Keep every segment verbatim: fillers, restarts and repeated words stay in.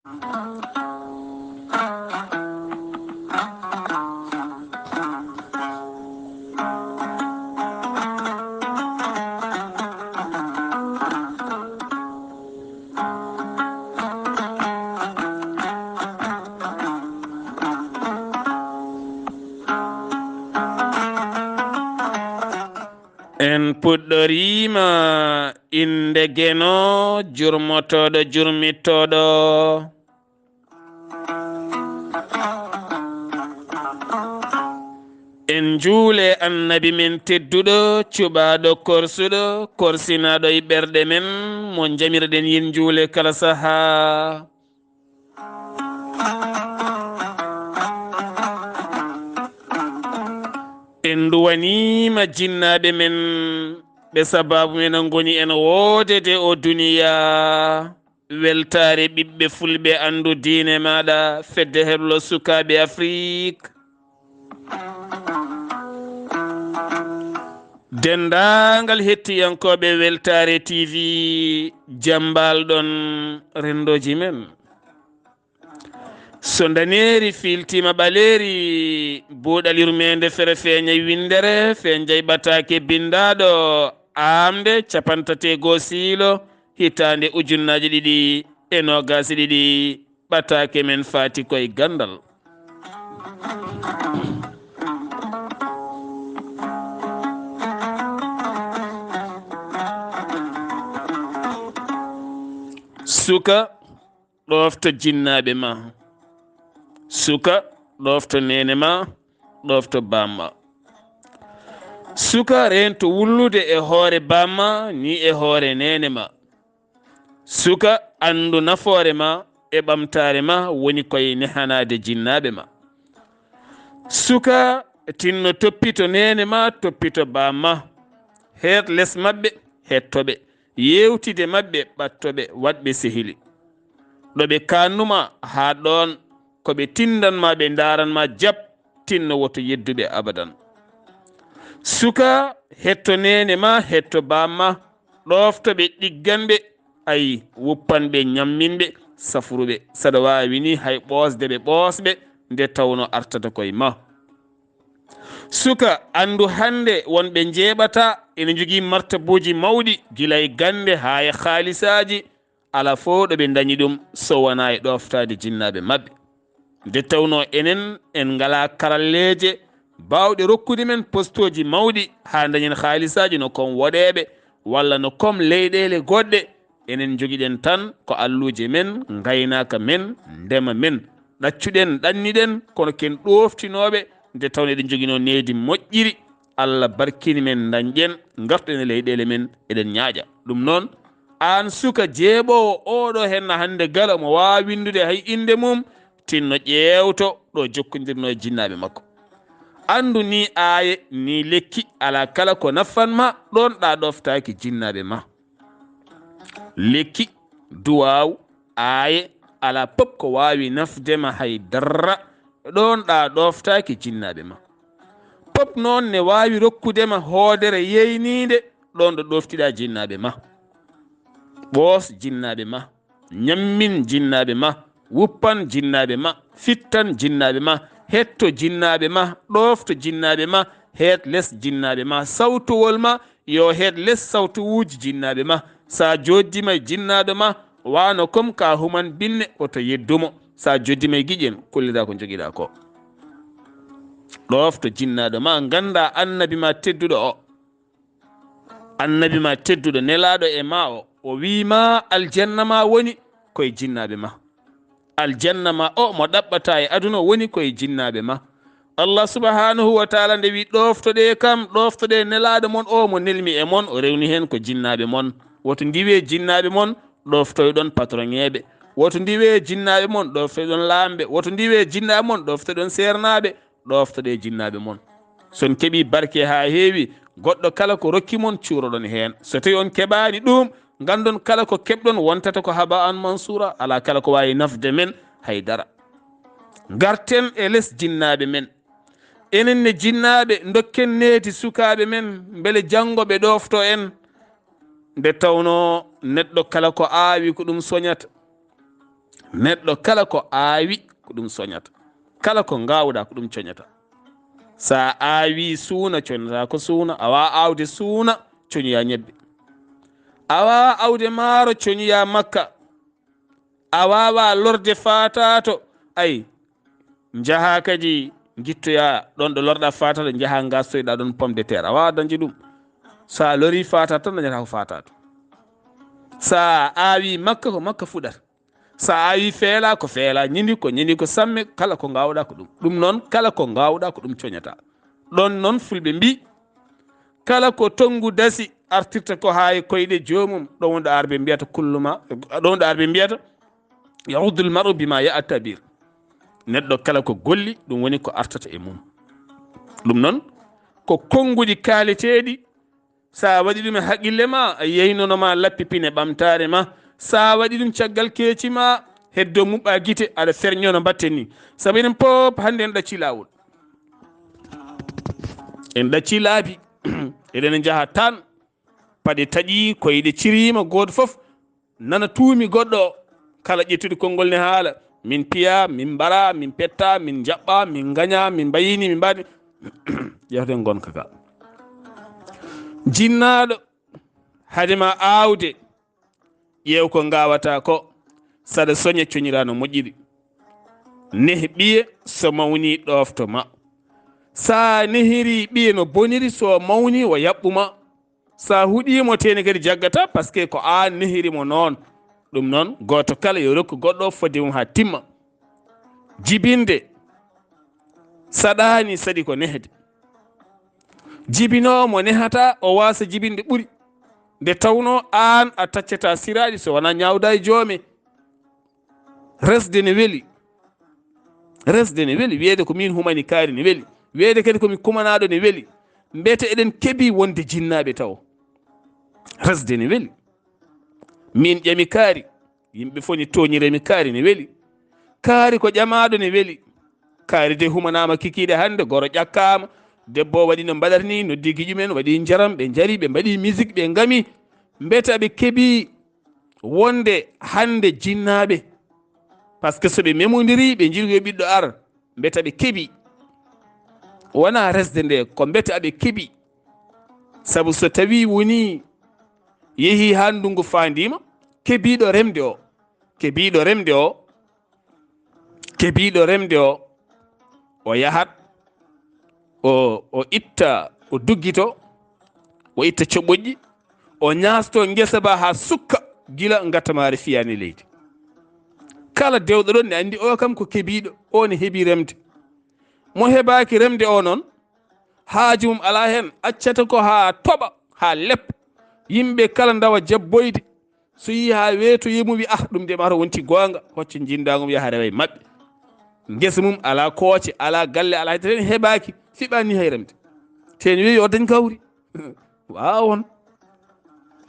En puɗɗoriima innde Geno, jurmotooɗo, jurmittooɗo. En njuule Annabi men tedduɗo, cuɓaaɗo, korsuɗo, korsinaaɗo e ɓerɗe men, mo njamirɗen yen njuule kala sahaa. En nduwaniima jinnaaɓe men, ɓe sabaabu men ngoni en woodede o duniyaa. Weltaare ɓiɓɓe fulɓe, anndu diine maaɗa, fedde heblo sukaaɓe Afrik. Denndaangal hettiyankooɓe Weltaare T V, jambalɗon renndooji men. So ndaneeri fiiltiima ɓaleeri, buuɗal yurmeende fere feeñay winndere, feeñay ɓataake binndaaɗo aamde capantate goo siilo, hitaande ujunnaaji ɗiɗi e noogaas e ɗiɗi, ɓataake men faati koye ganndal. Suka, ɗoofto jinnaaɓe ma. Suka, ɗoofto neene ma, ɗoofto baamma. Suka, reento wullude e hoore baamma, ni e hoore neene ma. Suka, anndu nafoore ma e ɓamtaare ma woni koye nehanaade jinnaaɓe ma. Suka, tinno toppito neene ma, toppito baamma. Heet les maɓɓe, hetto ɓe. Yeewtide maɓɓe, ɓatto ɓe, waɗ ɓe sehili. Ɗo ɓe kaannuma haa ɗoon, ko ɓe tinndan ma, ɓe ndaaran ma, jab, tinno woto yeddu ɓe abadan. Suka, hetto neene ma, hetto baamma, ɗoofto ɓe, ɗiggan ɓe, ayi, wuppan ɓe, ñammin ɓe, safru ɓe. Saɗa waawi ni hay ɓoosde ɓe, ɓoos ɓe, nde tawno artata koye ma. Suka, anndu hannde won ɓe njeeɓata, ene njogii martabuuji mawɗi, gila e gannde haa e haalisaaji, alaa fof ɗo ɓe ndañi ɗum so wonaa e ɗooftaade jinnaaɓe maɓɓe. Nde tawnoo enen en ngalaa karalleeje baawɗe rokkude men postooji mawɗi haa ndañen haalisaaji no kom woɗeeɓe walla no kom leyɗeele goɗɗe, enen njogiɗen tan ko alluuje men, ngaynaaka men, ndema men. Ɗaccuɗen, ɗanniɗen, kono ken ɗooftinooɓe nde tawnoo eɗen njoginoo needi moƴƴiri. Allah barkini men, ndañɗen, ngartuɗen e leyɗeele men, eɗen ñaaƴa. Ɗum noon, aan suka jeeɓoowo ooɗo henna hannde galo mo waawaa winndude hay innde mum, tinno ƴeewto ɗo jokkondirnoo e jinnaaɓe makko. Anndu ni aaye, ni lekki, alaa kala ko nafan ma, ɗoon ɗa ɗooftaaki jinnaaɓe ma. Lekki, duwaaw, aaye, alaa pop ko waawi nafde ma hay dara, ɗoon ɗa ɗooftaaki jinnaaɓe ma. Pop noon ne waawi rokkude ma hoodere yeeyniinde ɗoon ɗo ɗooftiɗaa jinnaaɓe ma. Ɓoos jinnaaɓe ma, ñammin jinnaaɓe ma, wuppan jinnaaɓe ma, fittan jinnaaɓe ma, hetto jinnaaɓe ma, ɗoofto jinnaaɓe ma, heet les jinnaaɓe ma, sawtowol ma yo heet les sawtowuuji jinnaaɓe ma. So a jooddima e jinnaaɗo ma, wano kom ka human binne, woto yeddumo. So a jooddima e giƴen, kolliraa ko njogiɗaa ko. Ɗoofto jinnaaɗo ma, nganndaa annabi ma tedduɗo o. Annabi ma tedduɗo, nelaaɗo e ma o, o wii ma aljanna ma woni koye jinnaaɓe ma. Aljanna ma o mo ɗaɓɓata e aduna woni koye jinnaaɓe ma. Allah subhanahu wa taala nde wi, "Ɗooftoɗe kam, ɗooftoɗe nelaaɗo mon o mo nelmi e mon, o rewni heen ko jinnaaɓe mon. Woto ndiwe jinnaaɓe mon, ɗooftoyɗon patroŋeeɓe. Woto ndiwe jinnaaɓe mon, ɗooftoyɗon laamɓe. Woto ndiwe jinnaaɓe mon, ɗooftoyɗon seernaaɓe. Ɗooftoɗe jinnaaɓe mon. So on keɓii barke haa heewi, goɗɗo kala ko rokki mon, cuuroɗon heen. So tawii on keɓaani ɗuum, nganndon kala ko keɓɗon wontata ko haba an mansuura, alaa kala ko waawi nafde men hay dara." Ngarten e les jinnaaɓe men. Enen ne jinnaaɓe, ndokken needi sukaaɓe men, mbele janngo ɓe ɗoofto en. Nde tawnoo neɗɗo kala ko aawi ko ɗum soñata. Neɗɗo kala ko aawi, ko ɗum soñata. Kala ko ngaawɗaa, ko ɗum coñata. So a aawii suuna, coñataa ko suuna. A waawaa aawde suuna, coñoyaa ñebbe. A waawaa aawde maaro, coñoyaa makka. A waawaa lorde faataato. Ay, njahaa kadi ngittoyaa ɗoon ɗo lorɗaa faataato, njahaa ngaastoyɗaa ɗoon pomme de terre. A waawaa dañde ɗum. So a lorii faataato tan, dañataa ko faataato. So a aawii makka, ko makka fuɗata. So a aawii feelaa, ko feelaa, ñindi ko ñindi ko samme, kala ko ngaawɗaa ko ɗum. Ɗum noon, kala ko ngaawɗaa ko ɗum coñataa. Ɗoon noon fulɓe mbii, kala ko tonngu dasi artirta ko haa e koyɗe joomum, ɗoon woni ɗo Arɓe mbiyata kullu ma, ɗoon woni ɗo Arɓe mbiyata, "Yahuddul mar'u bima ya'tabir." Neɗɗo kala ko golli, ɗum woni ko artata e mum. Ɗum noon, ko konnguɗi kaaleteeɗi, so a waɗi ɗum e haqqille ma, a yeynono ma lappi pine ɓamtaare ma. So a waɗi ɗum caggal keeci ma, heddo muɓɓa gite, aɗa ferñono mbatte ni. Sabu enen pop hannde en ɗaccii laawol. En ɗaccii laabi. Eɗen njaha tan, paɗe taƴii, koyɗe ciriima, gooto fof nana tuumi goɗɗo o. Kala ƴettude konngol ne haala, "Min piyaa, min mbaraa, min pettaa, min njaɓɓaa, min ngañaa, min mbayiinii, min mbaɗi." Ƴeewten ngonka ka. Jinnaaɗo, hade ma aawde, ƴeew ko ngaawataa ko, saɗa soña coñiraa no moƴƴiri. Neh ɓiye, so mawnii ɗoofto ma. So a nehirii ɓiye no boniri, so mawnii o yaɓɓu ma. So a huɗii mo, teeni kadi jaggataa, parce que ko aan nehiri mo noon. Ɗum noon, gooto kala yo rokku goɗɗo o fodde mum haa timma. Jibinde saɗaani, saɗi ko nehde. Jibinoowo mo nehataa, o waasa jibinde ɓuri. Nde tawnoo aan a taccataa siraaji so wonaa ñaawda e joome. Resde ne weli. Resde ne weli. Wiyeede ko miin humani kaari ne weli. Wiyeede kadi ko mi kumanaaɗo ne weli. Mbete eɗen kebii wonde jinnaaɓe tawo. Resde ne weli. Miin ƴami kaari. Yimɓe fof ne tooñiree mi, kaari ne weli. Kaari ko ƴamaaɗo ne weli. Kaari de humanaama kikiiɗe hannde, goro ƴakkaama. Debbo o waɗi no mbaɗata ni, noddi giƴu men, waɗi njaram, ɓe njari, ɓe mbaɗi musique, ɓe ngami. Mbete aɓe kebii wonde hannde jinnaaɓe, parce que so ɓe memondiri, ɓe njiɗi ko yo ɓiɗɗo ar, mbete aɓe kebii. Wonaa resde nde, ko mbete aɓe kebii. Sabu so tawii wonii yehii haa ndunngu faandiima, kebiiɗo remde o, kebiiɗo remde o, kebiiɗo remde o, o yahat, o, o itta, o duggito, o itta coɓoƴƴi, o ñaasto ngesa ba haa sukka, gila ngatamaare fiyaani leydi. Kala dewɗo ɗon ne anndi o kam ko kebiiɗo, o ne heɓi remde. Mo heɓaaki remde o noon, haaju mum alaa heen, accata ko haa toɓa, haa leppa. Yimɓe kala ndawa jabboyde. So yii haa weeto, yii mum wi, "Ah, ɗum de mata wonti goonga." Hocca njinndaangu mum, yaha rewa e maɓɓe. Ngesa mum alaa kooce, alaa galle, alaa hay dara, heɓaaki, fiɓaani hay remde. Teen wi yo dañ kawri. Waawon.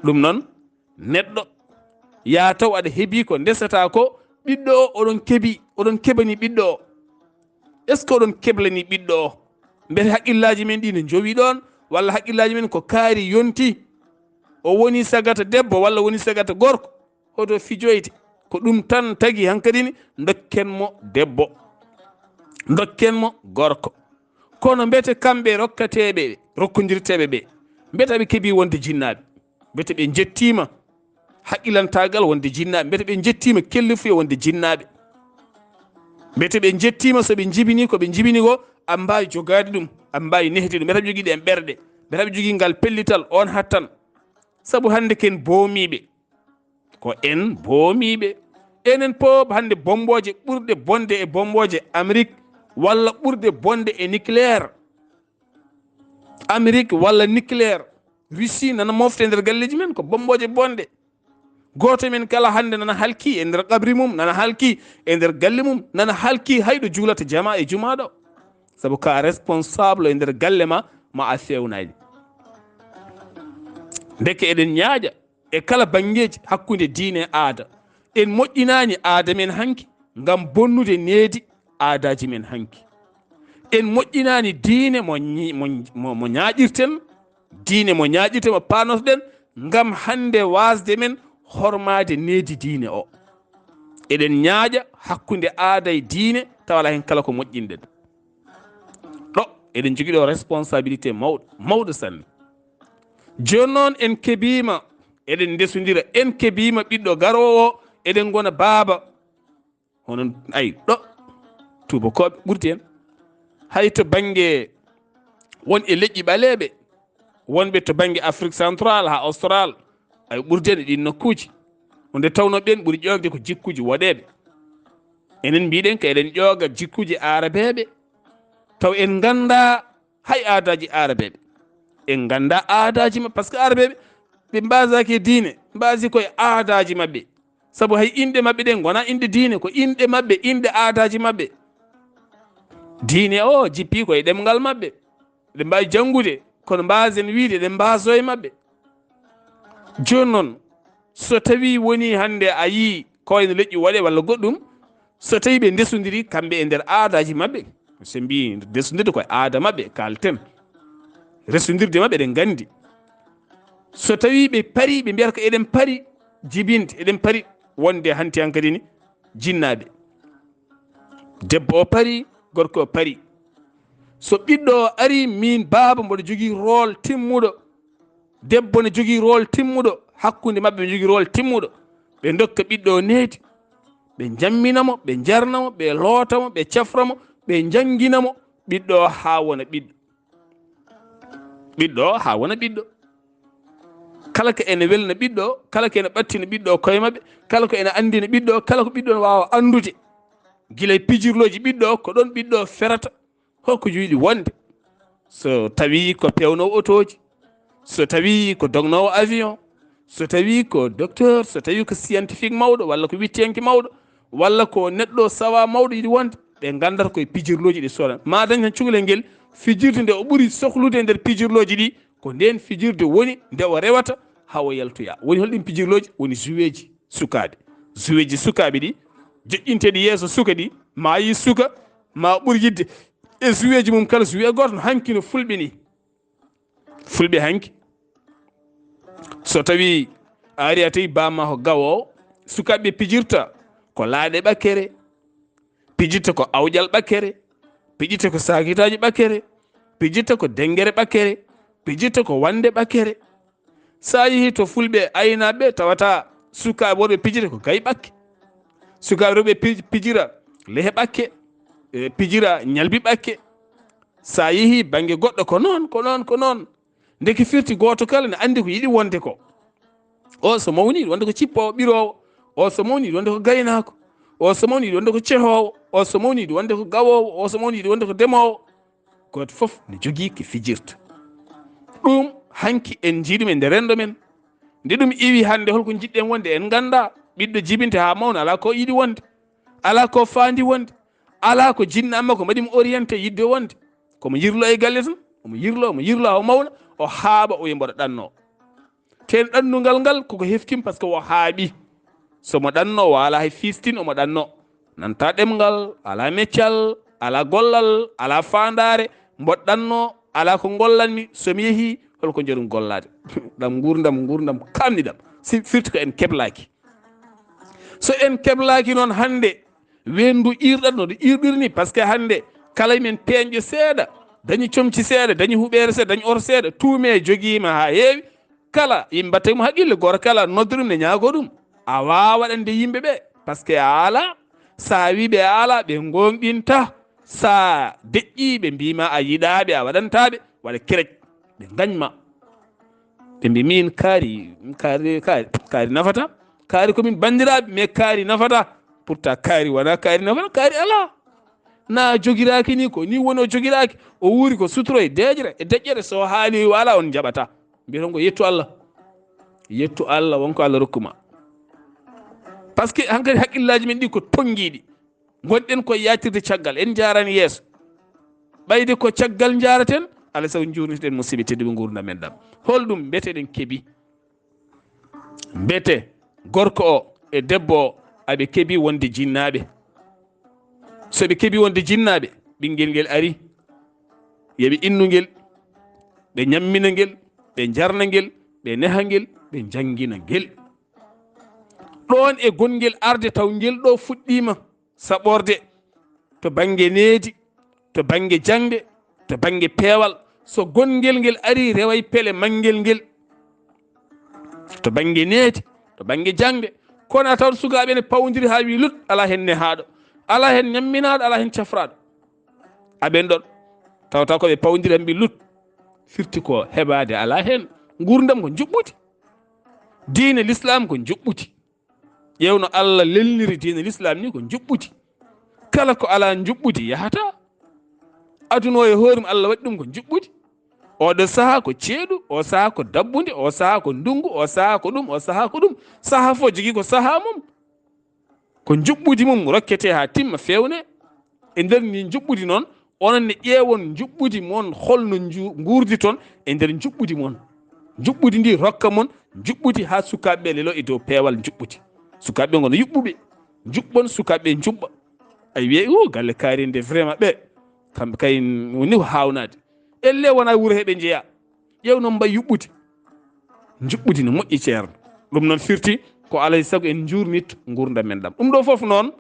Ɗum noon, neɗɗo yaa taw aɗa heɓii ko ndesataa ko, ɓiɗɗo o, oɗon keɓi, oɗon keɓani ɓiɗɗo o. Est-ce que oɗon keblani ɓiɗɗo o? Mbete haqqillaaji men ɗi ne njowi ɗoon, walla haqqillaaji men ko kaari yonti? O woni sagata debbo walla woni sagata gorko? Hoto fijoyte. Ko ɗum tan tagi hankadi ni, ndokken mo debbo, ndokken mo gorko. Kono mbete kamɓe rokkateeɓe, rokkondirteeɓe ɓe, mbete ɓe keɓii wonde jinnaaɓe? Mbete ɓe njettiima haqqilantaagal wonde jinnaaɓe? Mbete ɓe njettiima kellifuye wonde jinnaaɓe? Mbete ɓe njettiima so ɓe njibinii ko ɓe njibini ko, aɓe mbaawi jogaade ɗum, aɓe mbaawi nehde ɗum? Mbete aɓe jogii ɗeen ɓerɗe? Mbete aɓe jogii ngal pellital, oon hattan? Sabu hannde ken boomiiɓe. Ko en boomiiɓe. Enen pop hannde bombooje ɓurɗe bonde e bombooje Amérique, walla ɓurɗe bonde e nucléaire Amérique walla nucléaire Russie nana mofte e nder galleeji men, ko bombooje bonɗe. Gooto men kala hannde nana halki e nder qabri mum, nana halki e nder galle mum, nana halki hay ɗo juulata jama e jumaa ɗo. Sabu ka responsable e nder galle ma, ma a fewnaani. Ndeke eɗen ñaaƴa e kala banngeeji hakkunde diine e aada. En moƴƴinaani aada men hanki ngam bonnude needi aadaaji men hanki. En moƴƴinaani diine mo ñi-, mo, mo, mo ñaaƴirten, diine mo ñaaƴirten, mo paanotoɗen, ngam hannde waasde men hormaade needi diine o. Eɗen ñaaƴa hakkunde aada e diine, tawa alaa heen kala ko moƴƴinɗen. Ɗo eɗen njogii ɗo responsabilité mawɗo, mawɗo sanne. Jooni noon en kebiima, eɗen ndesondira, en kebiima ɓiɗɗo garoowo o, eɗen ngona baaba. Hono, ay, ɗo tuubakooɓe ɓurti en. Hay to bannge won e leƴƴi ɓaleeɓe, wonɓe to bannge Afrique centrale haa Austral, ay, ɓurti en e ɗiin nokkuuji. Nde tawnoo ɓeen ɓuri ƴoogde ko jikkuuji woɗeeɓe. Enen mbiɗen ko eɗen ƴooga jikkuuji aarabeeɓe, taw en nganndaa hay aadaaji aarabeeɓe. En nganndaa aadaaji maɓɓe, parce que aarabeeɓe ɓe mbaasaaki e diine, mbaasi ko e aadaaji maɓɓe. Sabu hay inɗe maɓɓe ɗen ngonaa inɗe diine, ko inɗe maɓɓe, inɗe aadaaji maɓɓe. Diine o jippii ko e ɗemngal maɓɓe. Eɗen mbaawi janngude, kono mbaasen wiyde eɗen mbaasoo e maɓɓe. Jooni noon, so tawii wonii hannde a yii ko wayno leƴƴi woɗeeɓe walla goɗɗum, so tawii ɓe ndesondirii kamɓe e nder aadaaji maɓɓe, so mbii ndesondirde ko e aada maɓɓe kaalten, resondirde maɓɓe eɗen nganndi. So tawii ɓe parii, ɓe mbiyata ko eɗen pari jibinde, eɗen pari wonde hanti hankadi ni jinnaaɓe. Debbo o parii, gorko o parii. So ɓiɗɗo o arii, miin baaba mboɗo jogii rôle timmuɗo. Debbo ne jogii rôle timmuɗo. Hakkunde maɓɓe ɓe njogii rôle timmuɗo. Ɓe ndokka ɓiɗɗo o needi. Ɓe njammina mo, ɓe njarna mo, ɓe loota mo, ɓe cafra mo, ɓe njanngina mo. Ɓiɗɗo o haa wona ɓiɗɗo. Ɓiɗɗo o haa wona ɓiɗɗo. Kala ko ene welna ɓiɗɗo o, kala ko ene ɓattina ɓiɗɗo o koye maɓɓe, kala ko ene anndina ɓiɗɗo o, kala ko ɓiɗɗo o waawa anndude. Gila e pijirlooji ɓiɗɗo o, ko ɗoon ɓiɗɗo o ferata. Holko yiɗi wonde? So tawii ko peewnoowo otooji, so tawii ko dognoowo avion, so tawii ko docteur, so tawii ko scientifique mawɗo, walla ko wittiyanke mawɗo, walla ko neɗɗo sawa mawɗo yiɗi wonde, ɓe nganndata koye pijirlooji ɗi sohla. Ma dañ tan cukalel ngel, fijirde nde o ɓuri sohlude e nder pijirlooji ɗi, ko ndeen fijirde woni nde o rewata haa o yaltoya. Woni holɗin pijirlooji? Woni joueeji sukaaɓe. Joueeji sukaaɓe ɗi, joƴƴinteeɗi yeeso suka ɗi, ma a yii suka, ma ɓur yiɗde e joueeji mum kala jouet gooto no hanki no fulɓe ni. Fulɓe hanki, so tawii a arii a tawi baaba ma ko gawoowo, sukaaɓe ɓe pijirta ko laaɗe ɓakkere, pijirta ko awƴal ɓakkere, pijirta ko saakitaaji ɓakkere, pijirta ko denngere ɓakkere, pijirta ko wannde ɓakkere. So a yehii to fulɓe aynaaɓe, tawata sukaaɓe worɓe pijirta ko gayi ɓakke. Sukaaɓe rewɓe pij-, pijira lehe ɓakke, e, pijira ñalbi ɓakke. So a yehii bannge goɗɗo ko noon, ko noon, ko noon. Ndeke firti gooto kala ne anndi ko yiɗi wonde ko. O so mawni yiɗi wonde ko cippoowo ɓiroowo. O so mawni yiɗi wonde ko gaynaako. O so mawni yiɗi wonde ko cehoowo. O so mawni yiɗi wonde ko gawoowo. O so mawni yiɗi wonde ko demoowo. Gooto fof ne jogii ko fijirta. Ɗum hanki en njii ɗum e nder renndo men. Nde ɗum iwi hannde, holko njiɗɗen wonde? En nganndaa. Ɓiɗɗo jibinte haa mawna, alaa ko yiɗi wonde. Alaa ko faandi wonde. Alaa ko jinnaama ko mbaɗi mo orienté yiɗde wonde. Ko mo yirlo e galle tan. Omo yirlo, omo yirlo haa o mawna, o haaɓa, o wiya mboɗo ɗanno. Teen ɗannungal ngal koko heftin, parce que o haaɓi. So mo ɗanno, o alaa hay fistin, omo ɗanno. Nanta ɗemngal, alaa meccal, alaa gollal, alaa faandaare, mboɗo ɗanno, alaa ko ngollanmi, so mi yehii, holko njarum gollaade? Ɗam nguurndam, nguurndam kaamniɗam. Si firti ko en keblaaki. So en keblaaki noon hannde, weendu iirɗat no ɗo iirɗiri ni, parce que hannde kala men peeñɗo seeɗa, dañi comci seeɗa, dañi huɓeere seeɗa, dañi oto seeɗa, tuume jogiima haa heewi, kala yimɓe mbatta mo haqqille, gooto kala nodda ɗum ne ñaago ɗum. A waawaa waɗande yimɓe ɓe, parce que a alaa. So a wii ɓe a alaa, ɓe ngoongɗinta. So a deƴƴii, ɓe mbii ma a yiɗaa ɓe, a waɗantaa ɓe, waɗa kerec, ɓe ngañ ma. Ɓe mbii min kaari, kaari, kaari, kaari nafata. Kaari ko min banndiraaɓe, mais kaari nafata. Pourtant kaari wonaa kaari nafata, kaari alaa. Na jogiraaki ni, ko ni woni o jogiraaki. O wuuri ko sutoro e deeƴre, e deƴƴere, so haali o alaa, on njaɓataa. Mbiyata ko yettu Allah. Yettu Allah, won ko Allah rokku ma. Parce que hankadi haqqillaaji men ɗi ko tonngiiɗi. Ngonɗen ko yaatirde caggal, en njaarani yeeso. Ɓayde ko caggal njaaraten, alaa sago njuurniten musiɓɓe tedduɓe nguurndam men ɗam. Holɗum mbete eɗen kebi? Mbete gorko o e debbo o aɓe kebi wonde jinnaaɓe? So ɓe kebi wonde jinnaaɓe, ɓinngel ngel ari, yo ɓe innu ngel, ɓe ñammina ngel, ɓe njarna ngel, ɓe neha ngel, ɓe njanngina ngel. Ɗoon e gongel arde taw ngel ɗo fuɗɗiima saɓorde to bannge needi, to bannge jaŋde, to bannge peewal. So gongel ngel arii, reway pele manngel ngel to bannge needi, to bannge jaŋde. Kono a tawat sukaaɓe ne pawondiri haa wi lut, alaa heen nehaaɗo, alaa heen ñamminaaɗo, alaa heen cafraaɗo. A ɓen ɗon tawata ko ɓe pawondiri haa mbi lut, firti ko heɓaade alaa heen. Nguurndam ko njuɓɓudi. Diine Lislaam ko njuɓɓudi. Ƴeewno Allah lelniri diine Lislaam ni ko njuɓɓudi. Kala ko alaa njuɓɓudi yahataa. Aduna o e hoore mum Allah waɗi ɗum ko njuɓɓudi. Oɗo sahaa ko ceeɗu, o sahaa ko dabbude, o sahaa ko ndunngu, o sahaa ko ɗum, o sahaa ko ɗum. Sahaa fof jogii ko sahaa mum. Ko njuɓɓudi mum rokketee haa timma, feewne. E nder ni njuɓɓudi noon, onon ne ƴeewon njuɓɓudi mon, holno nju-, nguurdi toon e nder njuɓɓudi mon. Njuɓɓudi ndi rokka mon njuɓɓudi haa sukaaɓe ɓe lelo e dow peewal njuɓɓudi. Sukaaɓe ɓe ngona yuɓɓuɓe, njuɓɓon sukaaɓe ɓe njuɓɓa. Ay wiye, o galle kaari nde vraiment ɓe, kamɓe kay woni ko haawnaade. Elle wona wuro heɓe njeya. Ƴeew noon mbay yuɓɓudi. Njuɓɓudi no moƴƴi, ceerno. Ɗum noon firti ko alay sago en njuurnit nguurndam men ɗam. Ɗum ɗo fof noon,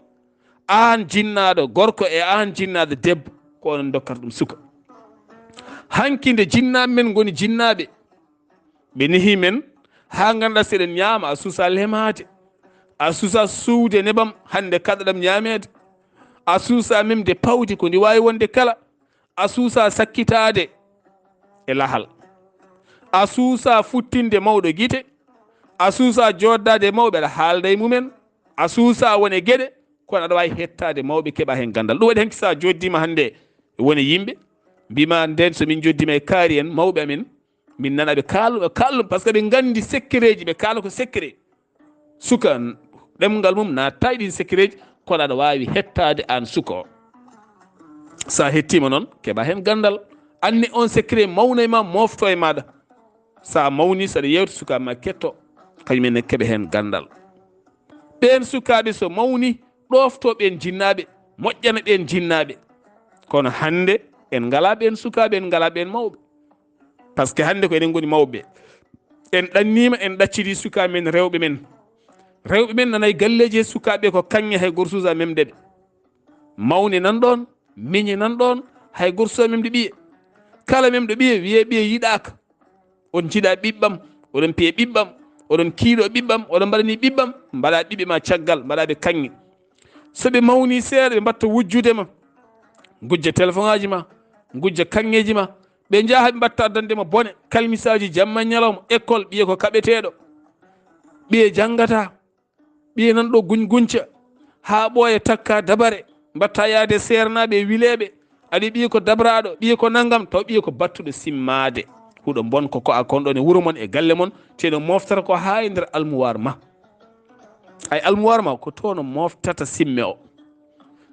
aan jinnaaɗo gorko e aan jinnaaɗo debbo, ko onon ndokkata ɗum suka. Hanki nde jinnaaɓe men ngoni jinnaaɓe, ɓe nehi men haa ngannduɗaa so eɗen ñaama, a suusaa lemaade, a suusaa suuwde nebam, hannde kaɗɗa ɗam ñaameede, a suusaa memde pawdi ko ndi waawi wonde kala, a suusaa sakkitaade e lahal, a suusaa futtinde mawɗo gite, a suusaa jooddaade e mawɓe aɗa haalda e mumen, a suusaa won e geɗe, kono aɗa waawi hettaade mawɓe keɓa heen ganndal. Ɗum waɗi hanki so a jooddima hannde won e yimɓe, mbima ndeen so min jooddima e kaari en, mawɓe amen, min nana ɓe kaal-, ɓe kaalɗum, par ce que ɓe nganndi secret ji, ɓe kaala ko secret. Suka, ɗemngal mum naattaa e ɗin secret ji, kono aɗa waawi hettaade aan suka o. So a hettiima noon, keɓa heen ganndal. Anne on secret mawna e ma, moofto e maaɗa. So a mawni, so aɗa yeewta, sukaaɓe ma ketto, kañum en ne keɓa heen ganndal. Ɓeen sukaaɓe so mawni, ɗoofto ɓeen jinnaaɓe, moƴƴana ɓeen jinnaaɓe. Kono hannde, en ngalaa ɓeen sukaaɓe, en ngalaa ɓeen mawɓe. Par ce que hannde ko enen ngoni mawɓe. En ɗanniima, en ɗaccidi sukaaɓe men, rewɓe men. Rewɓe men nana e galleeji he sukaaɓe ko kaŋŋe, hay gooto suusaa memde ɓe. Mawne nan ɗoon, miñe nan ɗoon, hay gooto suusaa memde ɓiye. Kala memɗo ɓiye, wiyee ɓiye yiɗaaka. On njiɗa ɓiɓɓam, oɗon piya ɓiɓɓam, oɗon kiiɗo ɓiɓɓam, oɗon mbaɗani ɓiɓɓam, mbaɗa ɓiɓɓe ma caggal, mbaɗa ɓe kaŋŋe. So ɓe mawni seeɗa, ɓe mbatta wujjude ma, ngujja telefoŋaaji ma, ngujja kaŋŋeeji ma, ɓe njaha ɓe mbatta addande ma bone, kalmisaaji jamma e ñalawma, école, ɓiye ko kaɓeteeɗo, ɓiye janngata, ɓiye nan ɗo guñ-guñca, haa ɓooya takka dabare, mbatta yaade seernaaɓe e wileeɓe, aɗa ɓiye ko dabraaɗo, ɓiye ko nanngam, taw ɓiye ko battuɗo simmaade. Huɗo mbon ko ko a kon ɗon e wuro mon, e galle mon, te no moftata ko haa e nder almuwaar ma. Ay almuwaar ma ko to no moftata simme o.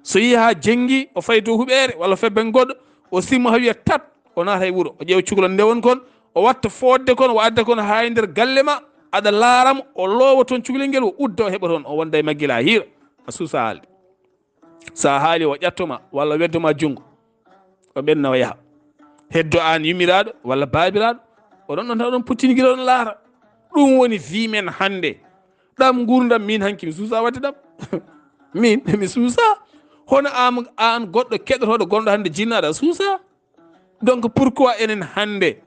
So yehi haa jenngi, o fayi dow huɓeere walla febben goɗɗo, o simma haa wiya tat, o naata e wuro, o ƴeewa cukalel nde won kon, o watta fodde kon, o adda kon haa e nder galle ma, aɗa laara mo, o loowa toon cukalel ngel, o udda, o heɓa toon, o wonda e maggel haa hiira, a suusa haalde. So a haali, o ƴatto ma walla weddo ma junngo, o ɓenna, o yaha. Heddo aan yummiraaɗo walla baabiraaɗo, oɗon ɗon taw ɗon puttini gila, oɗon laara. Ɗum woni vie men hannde. Ɗam nguurndam min hanki mi suusa waɗde ɗam. Min, mi suusa. Hono aan, aan goɗɗo keɗotooɗo gonɗo hannde jinnaaɗo a suusa. Donc pourquoi enen hannde,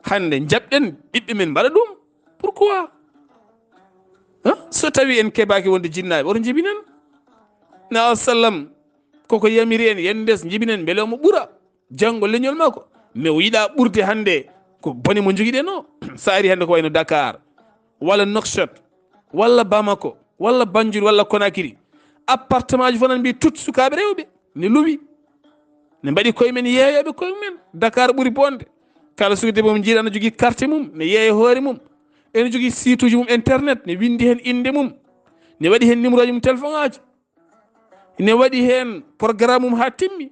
hannde njaɓɗen ɓiɓɓe men mbaɗa ɗum? Pourquoi? Hein? So tawi en keɓaaki wonde jinnaaɓe, oto njibinen. Nabi sallam, koko yamiri en, yen ndes njibinen, mbele omo ɓura janngo leñol makko. Mais o yiɗa ɓurde hannde ko bone mo njogiɗen o. Sa ari hannde ko wayno Dakar, walla Nouakchott, walla Bamako, walla Banjul, walla Conakry. Appartement ji fof nan mbi tut sukaaɓe rewɓe ne luwi. Ne mbaɗi koye men yeeyooɓe koye men. Dakar ɓuri bonde. Kala suka debbo mo njiiɗa ne jogii carte mum, ne yeeya hoore mum. Ene jogii site uji mum internet, ne winndi heen innde mum. Ne waɗi heen numéro ji mum téléphone aji. Ne waɗi heen programme mum haa timmi.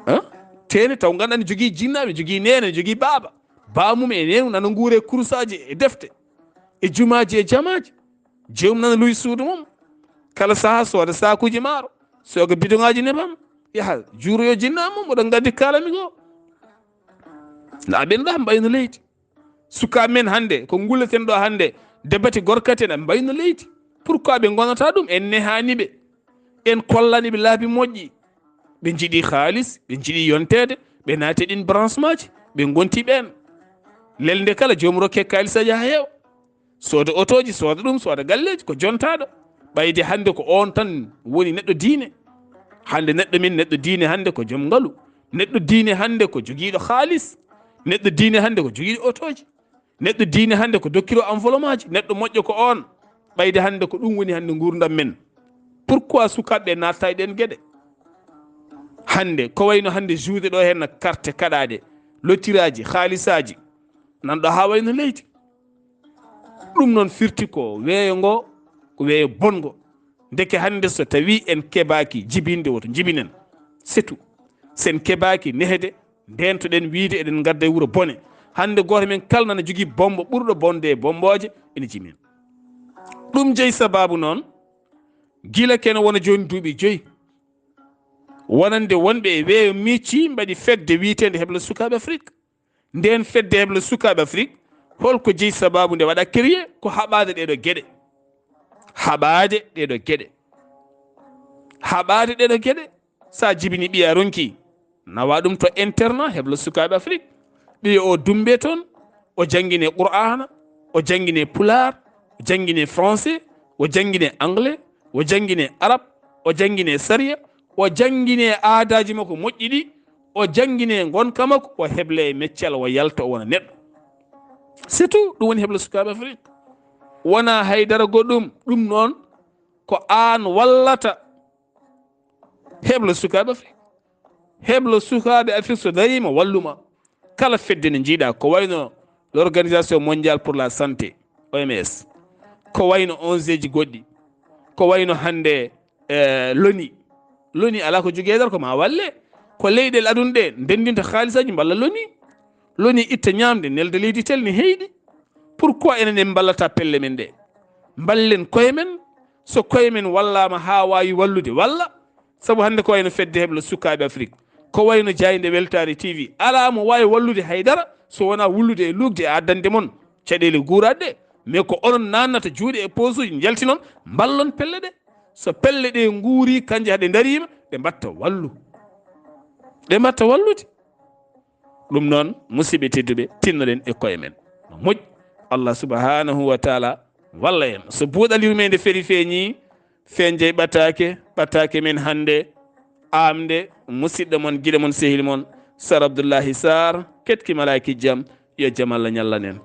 Hein? Teene taw ngannduɗaa ne jogii jinnaaɓe, ne jogii neene, ne jogii baaba. Baaba mum e neene nana nguure kurusaaji e defte, e jumaaji e jamaaji. Joomum nana luwi suudu mum. Kala sahaa sooda saakuuji maaro, sooga bidoŋaaji nebam, yaha juuroyo jinnaaɓe mum, oɗon nganndi kaalami ko. Ndaa ɓen ɗo mbayno leydi. Sukaaɓe men hannde, ko ngulleten ɗo hannde, Debate gorkate na mbayno leydi. Pourquoi ɓe ngonata ɗum? En nehani ɓe. En kollani ɓe laabi moƴƴi. Ɓe njiɗi haalis, ɓe njiɗi yonteede, ɓe naati ɗin branchemaaji, ɓe ngonti ɓeen. Lelnde kala, joom rokke kaalis a yaha heewa. Sooda otooji, sooda ɗum, sooda galleeji, ko jontaɗo. Ɓayde hannde ko on tan woni neɗɗo diine. Hannde neɗɗo min, neɗɗo diine hannde ko joom ngalu. Neɗɗo diine hannde ko jogiiɗo haalis. Neɗɗo diine hannde ko jogiiɗo otooji. Neɗɗo diine hannde ko dokkiro enveloppemaaji. Neɗɗo moƴƴo ko on. Ɓayde hannde ko ɗum woni hannde nguurndam men. Pourquoi sukaaɓe natta e ɗeen geɗe? Hannde ko wayno hannde jouer ɗo heen carte kaɗaaɗe, lottiraaji, haalisaaji, nan ɗo haa wayno leydi. Ɗum noon firti ko weeyo ngo, ko weeyo bonngo. Ndeke hannde so tawi en keɓaaki jibinde, woto jibinen. C'est tout. Sen keɓaaki nehde, ndeentoɗen wiide eɗen ngadda e wuro bone. Hannde gooto men kala nana jogii bommbo ɓurɗo bonde e bommbooje, ene jibinen. Ɗum jeyi sabaabu noon, gila kene wona jooni duuɓi joyi. Wonande wonɓe e weeyo micci mbaɗi fedde wiyeteende Heblo Sukaaɓe Afrik. Ndeen fedde Heblo Sukaaɓe Afrik, holko jeyi sabaabu nde waɗa créé? Ko haɓaade ɗeeɗo geɗe. Haɓaade ɗeeɗo geɗe. Haɓaade ɗeeɗo geɗe. Sa jibini ɓiya ronki, nawa ɗum to internat Heblo Sukaaɓe Afrik. Ɓiya o dumbe toon, o janngine Qur'aana, o janngine Pulaar, o janngine français, o janngine anglais, o janngine arab, o janngine sariya, o janngine aadaaji makko moƴƴi ɗi, o janngine ngonka makko, o hebla e meccal, o yalta, o wona neɗɗo. C'est tout, ɗum woni Heblo Sukaaɓe Afrik. Wona haydara goɗɗum, ɗum noon ko aan wallata Heblo Sukaaɓe Afrik. Heblo Sukaaɓe Afrik so dariima, walluma. Kala fedde nde njiiɗa, ko wayno l'Organisation Mondiale pour la Santé, O M S, ko wayno O N G ji goɗɗi, ko wayno hannde, eh, loni. Loni alaa ko jogii e nder ko ma walle. Ko leyɗeele aduna ɗe ndenndinta haalisaaji, mballa loni. Loni itta ñaamde, nelda leydi tel ne heyɗi. Pourquoi enen en mballata pelle men ɗe? Mballen koye men. So koye men wallaama haa waawi wallude, walla. Sabu hannde ko wayno fedde Heblo Sukaaɓe Afrik, ko wayno jaaynde Weltaare T V, alaa mo waawi wallude haydara so wonaa wullude e luukde e addande mon caɗeele guuraaɗe ɗe. Mais ko onon naannata juuɗe e poosuuji, njaltinon, mballon pelle ɗe. So pelle ɗe nguuri, kanje haɗe ndariima, ɗe mbatta wallu. Ɗe mbatta wallude. Ɗum noon, musidɓe tedduɓe, tinnoɗen e koye men. No moƴƴi, Allah subhanahu wa taala walla en. So buuɗal yurmeende feri feeñi, fenjey ɓataake, ɓataake men hannde, aamde, musidɗo mon, giɗo mon, sehil mon, Sar Abdullahi Sar, ketki malaaki jam, yo jam Allah ñallan en.